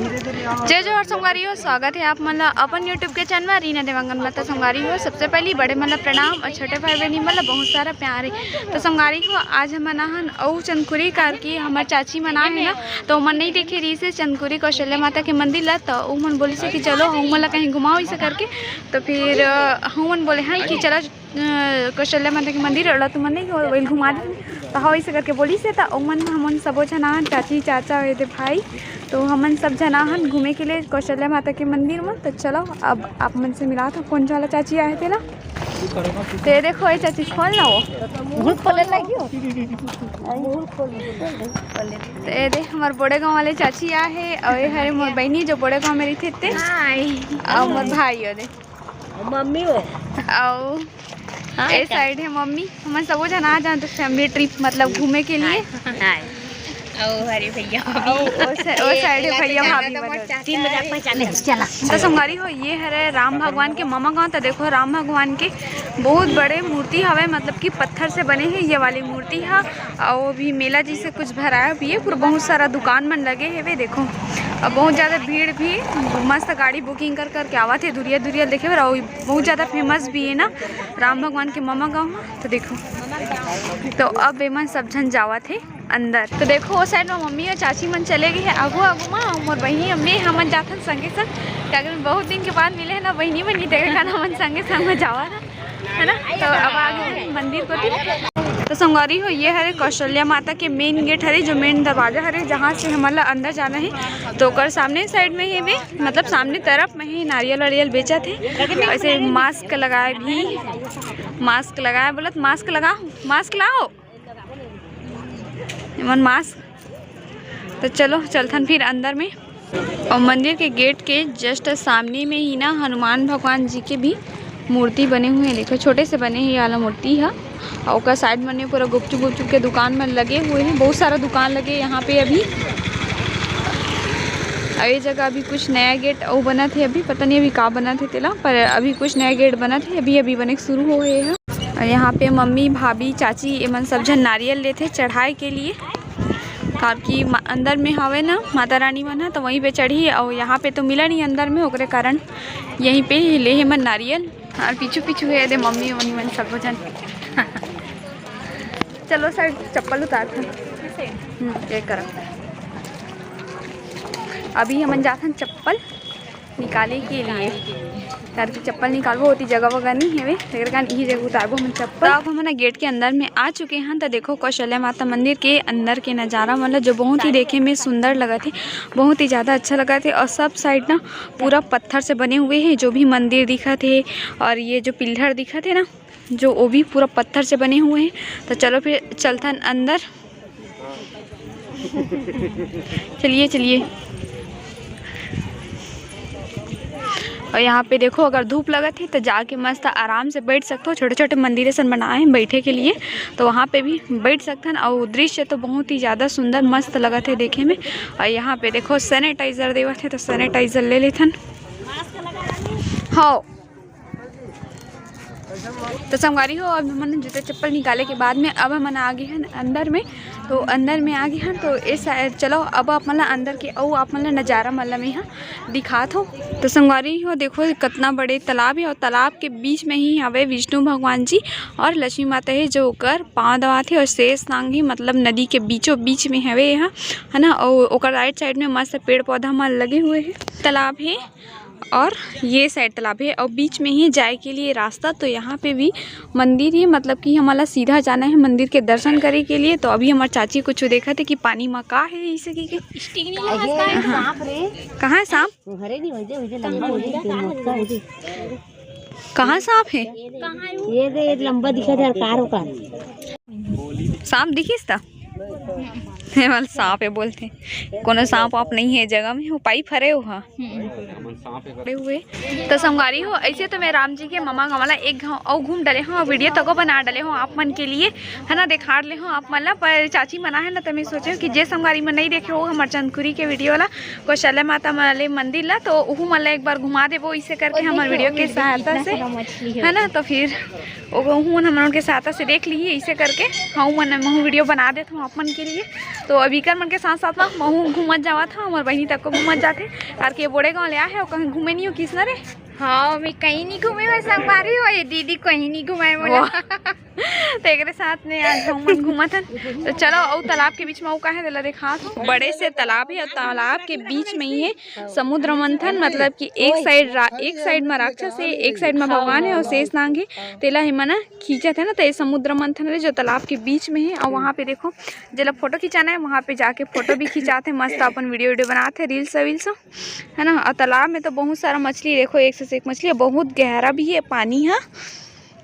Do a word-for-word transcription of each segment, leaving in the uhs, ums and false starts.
जय जोहार संगवारी हो, स्वागत हे आप मन ला अपन YouTube के चैनल म रीना देवांगन म। त संगवारी हो, सबसे पहली बड़े मन ला प्रणाम और छोटे भाई बहनी मन ला बहुत सारा प्यार हे। त संगवारी हो, आज हमन आहन अउ चंदखुरी कार की हमर चाची मन आए हे ना, त ओमन नइ देखे रहिस हे चंदखुरी कौशल्या माता के मंदिर ला, त ओमन बोलिस हे कि चलो हम मन ला कहीं घुमाओ इसे करके। त फिर अ, हमन बोले हन कि चलो अ, कौशल्या माता के मंदिर, ओला तुमन नहीं हो, वही घुमा दे। तो हाँ, वैसे करके बोलिस हे, तो ओमन, हमन सबो झन आन, चाची, चाचा, ये दे भाई, तो हमन सब झन आहन घूमे के लिए कौशल्या माता के मंदिर में। तो चलो, अब आप मन से मिलात हों, कौन वाला चाची आए हे तेला। तो ये देखो, ये चाची, खोल ना वो। भूत खोले लगी हो। तो ये दे, हमार बोड़े गाँव वाले चाची आए हे, और ये हरे मोर बहनी, जो बोड़े गाँव में रहिथे ते, और मोर भाई, ये दे। मम्मी हो। अउ हाँ, ए का? Side हे मम्मी, हमन सबो झन आ जान तो family trip, मतलब घूमे के लिए। हाय, हाय। अउ हरे भैया, अउ ओ सा-, ओ side हे भैया भाभी मन। तीन बजे पहचाने। चला। तो संगवारी हो, ये हरे राम भगवान के ममा गाँव। तो देखो, राम भगवान के बहुत बड़े मूर्ति हवे, मतलब कि पत्थर से बने हे ये वाली मूर्ति हा। अउ अभी मेला जैसे कुछ भराए भी हे, पूरा बहुत सारा दुकान मन लगे हेवे। देखो, अब बहुत ज्यादा भीड़ भी, मस्त गाड़ी booking कर करके आवत हे दुरिया दुरिया देखे बर। अउ बहुत ज्यादा famous भी हे ना राम भगवान के ममा गाँव ह। तो देखो, तो अब एमन सब झन जावत हे अंदर। तो देखो, वो side में मम्मी और चाची मन चले गए हे आगू आगू मा, अउ मोर बहिनी अम्मी हमन जाथन संगे संग, काबर बहुत दिन के बाद मिले हे ना बहिनी बहिनी, देखे खाना हमन संगे संग में जावा ना, है ना। तो अब आगे मंदिर कोती। तो संगवारी हो, ये हरे कौशल्या माता के main gate हरे, जो main दरवाजा हरे, जहाँ से हमन ला अंदर जाना हे। तो ओकर सामने side में हेवे, मतलब सामने तरफ में ही नारियल वारियल बेचत हे। ऐसे mask लगाए भी, mask लगाए, बोलत mask लगाओ, mask लाओ, एमन mask। तो चलो, चलथन फिर अंदर में। और मंदिर के gate के just सामने में ही ना हनुमान भगवान जी के भी मूर्ति बने हुए हे। देखो, छोटे से बने हे ये वाला मूर्ति ह। और ओकर side में पूरा गुपचुप गुपचुप के दुकान मन लगे हुए हे, बहुत सारा दुकान लगे यहाँ पे अभी। और ये जगह अभी कुछ नया gate अउ बनत हे, अभी पता नहीं अभी का बनत हे तेला, पर अभी कुछ नया gate बनत हे, अभी अभी बने के शुरू होए हे। और यहाँ पे मम्मी, भाभी, चाची, एमन सब झन नारियल लेथे चढ़ाए के लिए, काबर कि मा-, अंदर में हवे ना माता रानी मन ह, तो वहीं पे चढ़ही। और यहाँ पे तो मिला नहीं अंदर में, ओकरे कारण यहीं पे ही ले हे मन नारियल। और पीछू पीछू हे दे मम्मी, मम्मी मन सबो झन। चलो side चप्पल उतारथन। हम्म, ये करा। अभी हमन जाथन चप्पल निकाले के लिए, करके चप्पल निकालबो, ओती जगह वगह नहीं हेवे, तेकर कारण इही जगह उतारबो हमन चप्पल। तो अब हमन gate के अंदर में आ चुके हन। तो देखो, कौशल्या माता मंदिर के अंदर के नजारा, मतलब जो बहुत ही देखे में सुंदर लगत हे, बहुत ही ज़्यादा अच्छा लगत हे। और सब side ना पूरा पत्थर से बने हुए हे, जो भी मंदिर दिखत हे और ये जो पिल्लर दिखत हे ना, जो वो भी पूरा पत्थर से बने हुए हे। तो चलो फिर चलथन अंदर। चलिए, चलिए। और यहाँ पे देखो, अगर धूप लगत हे तो जाके मस्त आराम से बैठ सकथो। छोटे छोटे मंदिर असन बनाए हे बैठे के लिए, तो वहाँ पे भी बैठ सकथन। और दृश्य तो बहुत ही ज़्यादा सुंदर, मस्त लगत हे देखे में। और यहाँ पे देखो, sanitizer देवत हे, तो sanitizer ले लेथन। हाँ, तो संगवारी हो, अब हमन जूता चप्पल निकाले के बाद में अब हमन आ गे हन अंदर में। तो अंदर में आ गे हन, तो ए side चलो, अब आप मन ला अंदर के अउ आप मन ला नजारा मन ला मैं ह दिखात हो। तो संगवारी हो, देखो कतना बड़े तालाब हे, और तालाब के बीच में ही हवे विष्णु भगवान जी और लक्ष्मी माता हे, जो ओकर पाँव दबात हे, और शेष नाग ही, मतलब नदी के बीचों बीच में हवे यहाँ, है ना। और ओकर right side में मस्त पेड़ पौधा मन लगे हुए हे, तालाब हे। और ये side तालाब हे और बीच में ही जाए के लिए रास्ता। तो यहाँ पे भी मंदिर हे, मतलब कि हमन ला सीधा जाना हे मंदिर के दर्शन करे के लिए। तो अभी हमर चाची कुछ देखत हे कि पानी मा का हे, इसे की के। स्टिंग नहीं है, अरे, हाँ। सांप रे। कहाँ हे सांप? अरे नहीं, वैसे, वैसे लंबा हो जाए, तो मोटा हो जाए। कहाँ सांप हे? ये दे, ये लंबा दिखा दे, कार हो कार। सांप दिखिस त? हे वाला सांप हे बोलथे, कोनो सांप वाप नहीं हे जगह में, वो पाइप हरे, वो हा। पड़े हुए। तो संगवारी हो, ऐसे तो मैं राम जी के ममा गाँव ला एक घाव अउ घूम डले हूँ, video तको बना डले हूँ आप मन के लिए, है ना, देखा डले हूँ आप मन ला। पर चाची मना है ना, तो मैं सोचे हूँ कि जे संगवारी मन नहीं देखे हो हमर चंदखुरी के video ला, कौशल्या माता वाले मंदिर ला, तो उहू मन ला एक बार घुमा देबो, इसे करके हमर video के सहायता से, है ना। तो फिर वो उहू मन हमन के सहायता से देख ली, इसे करके हम मन महू video बना देत हूँ आप मन के लिए। तो अब इकर मन के साथ साथ में महू घूमत जावत हव, हमर बहिनी तक को घूमत जाथे। कार के बोड़े गाँव ले आए हे, कहीं घूमे नहीं हो किस न रे? हाँ, मैं कहीं नहीं घूमे, बस संगवारी हो, ये दीदी कहीं नहीं घुमाए मोला। वाह। तो एकरे साथ में आज हम मन घूमत हन। तो चलो, अउ तालाब के बीच में अउ का हे, तेला दिखात हव। बड़े से तालाब हे, अउ तालाब के बीच में ही हे समुद्र मंथन, मतलब कि एक साइड रा-, एक साइड में राक्षस हे, एक साइड में भगवान हे, अउ शेष नाग हे। तेला हे मना खींचत हे ना, तो ये समुद्र मंथन हे जो तालाब के बीच में हे। अउ वहाँ पे देखो, जेला फोटो खिंचाना हे, वहाँ पे जाके फोटो भी खिंचात हे, मस्त अपन वीडियो वीडियो बनात हे, रील्स वील्स, है ना। और तालाब में तो बहुत सारा मछली, देखो, एक से एक मछली, बहुत गहरा भी है पानी है।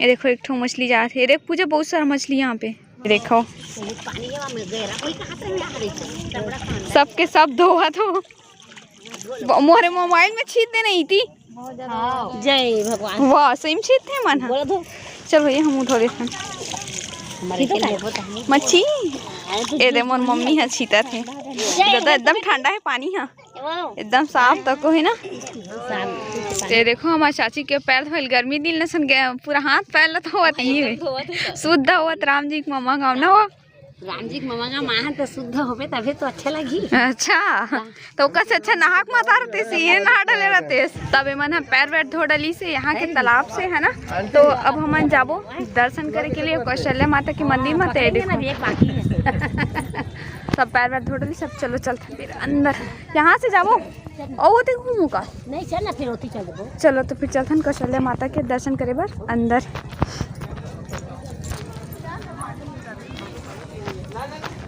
ये देखो, एक ठो मछली जात हे। ये देख पूजा, बहुत सारा मछली यहाँ पे। ये देखो, सबके सब धोवत हो। ब-, मोरे मोबाइल में छीट दे नहीं थी। जय भगवान। वाह, सही में छीट थे मन ह। बोला तो। चल भैया, हम उठो देखन। मच्छी। ए दे, मोर मम्मी ह छीटा थे। दादा, एकदम ठंडा है पानी ह। एकदम साफ तको है ना। ते देखो, हमारे चाची के पैर धोइल, गर्मी दिन लसन गए, पूरा हाथ पैर ल धोवत ही है। शुद्ध होवत राम जी के ममा गाँव ना हो। राम जी के ममा गाँव माहन तो शुद्ध होबे, तभे तो अच्छा लगी। अच्छा, तो ओकर से अच्छा नहाक माता रहते, सीए नहा डले रहते। तब एमन ह पैर वैर धो डली से यहाँ के तालाब से, है ना। तो अब हमन जाबो दर्शन करे के लिए कौशल्या माता के मंदिर में। ते देखो, एक बाकी है। सब पैर वैर धो डली, सब चलो चलते फिर अंदर। यहाँ से जाबो, ओ ओती घूमू का? नहीं, चल ना, फिर ओती चल देबो। चलो, तो फिर चलथन कौशल्या माता के दर्शन करे बर अंदर।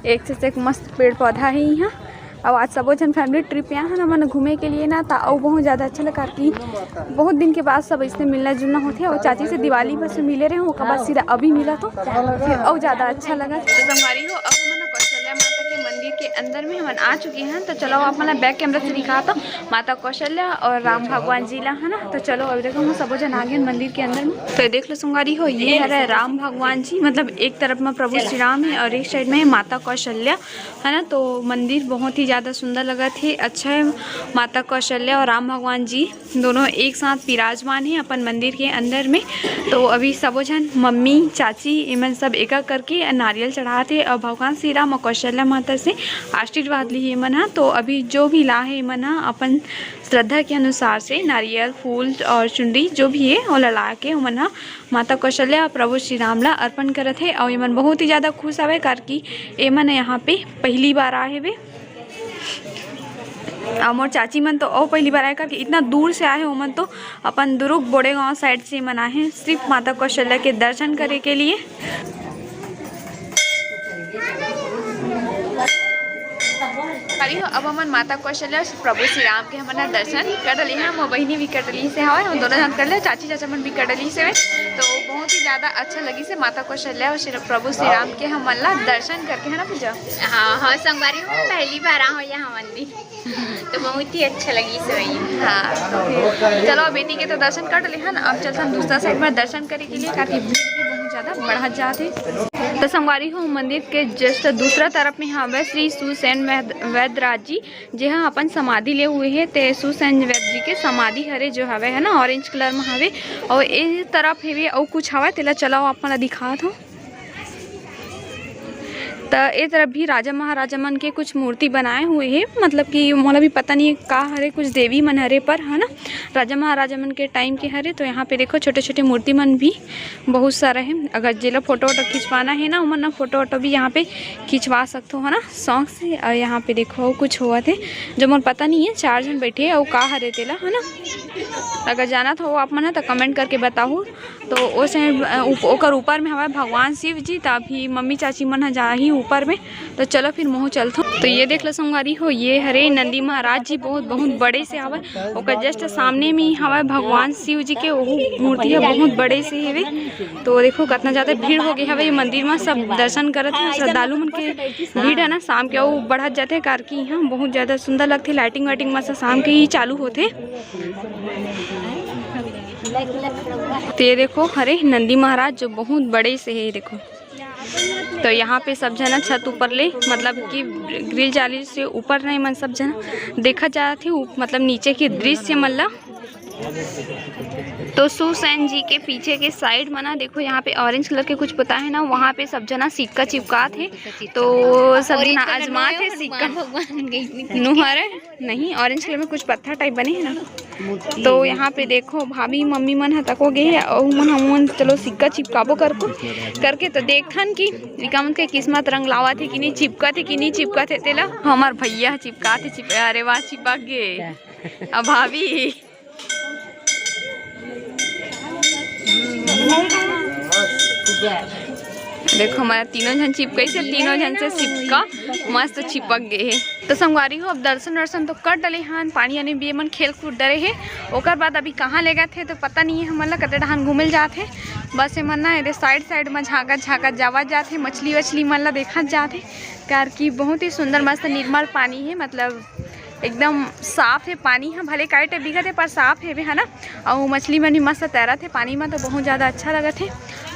एक से एक मस्त पेड़ पौधा है यहाँ। अब आज सबो झन फैमिली ट्रिप यहाँ है ना, मन घूमे के लिए ना, त अउ बहुत ज़्यादा अच्छा लगा कि बहुत दिन के बाद सब इसने मिलना जुलना होते। और चाची से दिवाली बस मिले रहे, ओकर बाद सीधा अभी मिला तो फिर अउ ज़्यादा अच्छा लगा। तो संगवारी हो, अब हमन कौशल्या माता के मंदिर के अंदर में हमन आ चुके हैं। तो चलो, आप मन बैक कैमरा से दिखा तो माता कौशल्या और राम भगवान जी ला, है ना। तो चलो, अभी देखो, हम सबो जन आ गए हैं मंदिर के अंदर में। तो देख लो संगवारी हो, ये हरे राम भगवान जी, मतलब एक तरफ में प्रभु श्री राम है और एक साइड में है माता कौशल्या, है ना। तो मंदिर बहुत ही ज़्यादा सुंदर लगत हे, अच्छा है। माता कौशल्या और राम भगवान जी दोनों एक साथ विराजमान है अपन मंदिर के अंदर में। तो अभी सबो झन, मम्मी, चाची, एमन सब एका करके नारियल चढ़ात हे और भगवान श्री राम और कौशल्या माता से आशीर्वाद ली एमन ह। तो अभी जो भी ला है एमन ह अपन श्रद्धा के अनुसार से नारियल, फूल और चुनरी जो भी है, ओला ला के ओमन ह माता कौशल्या और प्रभु श्री राम ला अर्पण करत हे। और एमन बहुत ही ज़्यादा खुश हवे, कार कि एमन यहाँ पे पहली बार आए हवे। और मोर चाची मन तो और पहली बार आए, कार कि इतना दूर से आए हे। ओमन तो अपन दुर्ग बोड़े गांव साइड से मन आए हैं सिर्फ माता कौशल्या के दर्शन करे के लिए। अरे हो, अब हमन माता कौशल्या और प्रभु श्री राम के हमन ह दर्शन कर डले हैं। मोर बहिनी भी कर डली से हवय, हम दोनों जन कर ले, चाची चाचा मन भी कर डली से हवय। तो बहुत ही ज़्यादा अच्छा लगी से माता कौशल्या और श्री, प्रभु श्री राम के हमन ला दर्शन करके, है ना पूजा? हाँ, हाँ, संगवारी हो, पहली बार आ हो यहाँ मंदिर। तो बहुत ही अच्छा लगी सोई। हाँ, तो फिर चलो, बेटी के तो दर्शन कर ले हन, अब चलथन दूसरा साइड में दर्शन करे के लिए, काकि भीड़ भी बहुत ज़्यादा बढ़त जात हे। तो संगवारी हो, मंदिर के जस्ट दूसरा तरफ में हवे श्री सुसेन वैद-, वैदराज जी, जे ह अपन समाधि ले हुए हे। ते सुसेन वैद जी के समाधि हरे जो हवे, है ना, ऑरेंज कलर में हवे, और ए तरफ हवे और कुछ हवे, तेला चलाओ आप मन ला दिखात हूँ। त ए तरफ भी राजा महाराजा मन के कुछ मूर्ति बनाए हुए हे, मतलब कि मोला भी पता नहीं का हरे, कुछ देवी मन हरे, पर है ना, राजा महाराजा मन के टाइम के हरे। तो यहाँ पे देखो, छोटे छोटे मूर्ति मन भी बहुत सारा हे। अगर जेला फोटो वोटो खिंचवाना हे ना, ओमन ना फोटो वोटो भी यहाँ पे खिंचवा सकथो, है ना, शौक से। और यहाँ पे देखो, कुछ होवत हे जो मोला पता नहीं है, चार झन बैठे हे, अउ का हरे तेला, है ना। अगर जानत हो आप मन ह, तो कमेंट करके बताहू। तो ओसे, अ, उप-, ओकर ऊपर में हवय भगवान शिव जी, त अभी मम्मी चाची मन ह जाही ऊपर में। तो चलो फिर महू चलथो। तो ये देख लो संगवारी हो, ये हरे नंदी महाराज जी, बहुत, बहुत बड़े से हवय। ओकर जस्ट सामने में ही हवय भगवान शिव जी के, ओहू मूर्ति ह बहुत बड़े से हवे। तो देखो कितना ज्यादा भीड़ हो गए हवे ये मंदिर में, सब दर्शन करत हे। श्रद्धालु मन के भीड़ है ना, शाम के अउ बढ़त जाथे, कार कि यहाँ बहुत ज्यादा सुंदर लगथे। लाइटिंग वाइटिंग मस्त शाम के ही चालू होथे। तो ये देखो, हरे नंदी महाराज जो बहुत बड़े से है, ये देखो। तो यहाँ पे सब झन छत ऊपर ले, मतलब कि ग्रिल जाली से ऊपर नहीं, मन सब झन देखा जात हे, उप-, मतलब नीचे के दृश्य मन ला। तो सुसैन जी के पीछे के साइड में ना, देखो, यहाँ पे ऑरेंज कलर के कुछ पता है ना, वहाँ पे सब जना सिक्का चिपकात हे। तो सब जना आजमात हे सिक्का। नुहरे नहीं, ऑरेंज कलर में कुछ पत्थर टाइप बने है ना। तो यहाँ पे देखो, भाभी मम्मी मन ह तको गे हे, अउ मन हमन चलो सिक्का चिपकाबो करको करके। तो देखथन कि इका मन के किस्मत रंग लावत हे कि नहीं, चिपकत हे कि नहीं चिपकत हे तेला। हमार भैया चिपकात हे, चिप अरे वाह, चिपक गे। अब भाभी देखो, हमारा तीनों झन चिपकइस हे, तीनों झन से सिक्का मस्त चिपक गे हे। तो संगवारी हो, अब दर्शन वर्शन तो कर डले हन, पानी आने भी मन खेल कूद डरे हे। ओकर बाद अभी कहाँ लेगथे तो पता नहीं है हमन ला, कते डहान घूमे ल जात हे। बस एमन ना एदे साइड साइड में झाँकत झाँकत जावत जात हे, मछली वछली मन ला देखत जात हे, काबर कि बहुत ही सुंदर मस्त निर्मल पानी है, मतलब एकदम साफ है पानी ह। भले काई टाइप दिखत है पर साफ है भी, है ना। अउ मछली मन भी मस्त तैरत है पानी में, तो बहुत ज़्यादा अच्छा लगत है।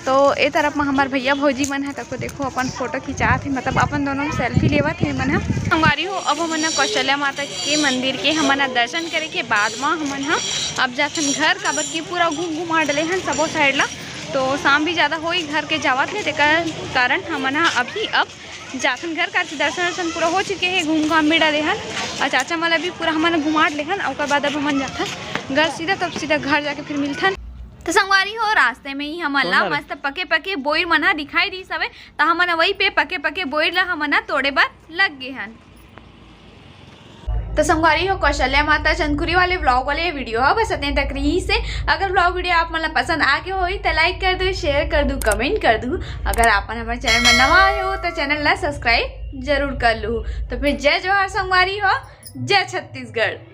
तो ए तरफ में हमार भैया भौजी मन है, तको देखो अपन फोटो खिंचात है, मतलब अपन दोनों सेल्फी लेवत है मन ह। संगवारी हो, अब हमन ह कौशल्या माता के मंदिर के हमन ह दर्शन करे के बाद में हमन ह अब जाथन घर, काबर कि पूरा घूम घुमा डले हन सबो साइड ला। तो शाम भी ज़्यादा होई घर के जावत ले, तेकर कारण हमन ह अभी अब जाथन घर, काबर कि दर्शन वर्शन पूरा हो चुके हे, घूम घाम भी डले हन अउ चाचा मन ला भी पूरा हमन घुमा डले हन। ओकर बाद अब हमन जाथन घर सीधा, तब सीधा घर जाके फिर मिलथन। तो संगवारी हो, रास्ते में ही हमन ला मस्त पके पके बोइर मन ह दिखाई दिस हवे, त हमन वही पे पके पके बोइर ला हमन ह तोड़े बर लग गे हन। तो संगवारी हो, कौशल्या माता चंदखुरी वाले व्लॉग वाले वीडियो ह बस अतने तक रहिस हे। अगर व्लॉग वीडियो आप मन ला पसंद आ गे होही त लाइक कर दू, शेयर कर दू, कमेंट कर दू। अगर आप मन हमर चैनल में नवा आए हो तो चैनल ला सब्सक्राइब जरूर कर लू। तो फिर जय जोहार संगवारी हो, जय छत्तीसगढ़।